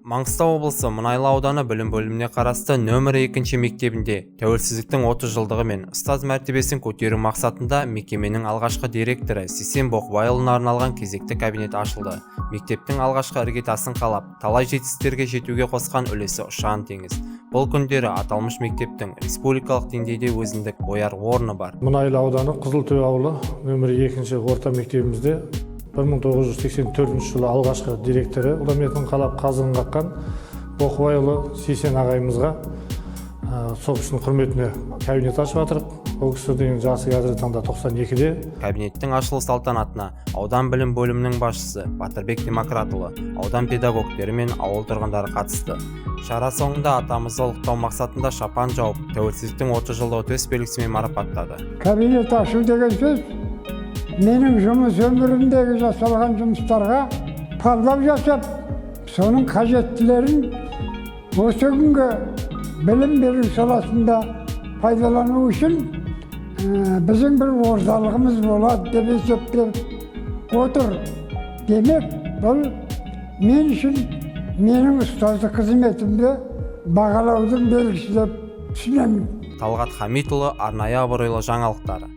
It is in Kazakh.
Маңғыстау облысы Мұнайлы ауданы білім бөліміне қарасты нөмірі 2 мектебінде тәуелсіздіктің 30 жылдығы мен ұстаз мәртебесін көтеру мақсатында мекеменің алғашқы директоры Сейсен Боқбайұлына арналған кезекті кабинет ашылды. Мектептің алғашқы іргетасын қалап, талай жетістіктерге жетуге қосқан үлесі ұшан теңіз. Бұл күндері аталмыш мектептің республикалық деңгейде өзіндік қояр орны бар. Мұнайлы ауданы, Қызылтөбе ауылы, нөмірі 2 орта мектебімізде 1984 жылы алғашқы директоры фундаментін қалап, қазығын қаққан Боқыбайұлы Сейсен ағайымызға, сол кісінің құрметіне кабинет ашып жатырық. Ол кісі деген жасы қазіргі таңда 92-де. Кабинеттің ашылу салтанатына аудан білім бөлімінің басшысы Батырбек Демократұлы, аудан педагогтері мен ауыл тұрғындары қатысты. Шара соңында атамызды ұлықтау мақсатында шапан жауып, тәуелсіздіктің 30 жылдығы төс белгісімен марапаттады. Кабинет ашу деген сөз менің жұмыс өмірімдегі жасалған жұмыстарға талдау жасап, соның қажеттілерін осы күнгі білім беру саласында пайдалану үшін біздің бір орталығымыз болады деп есептеп отыр. Демек, бұл мен үшін менің ұстаздық қызметімді бағалаудың белгісі деп түсінемін. Талғат Хамитұлы, арнайы «Абыройлы жаңалықтар».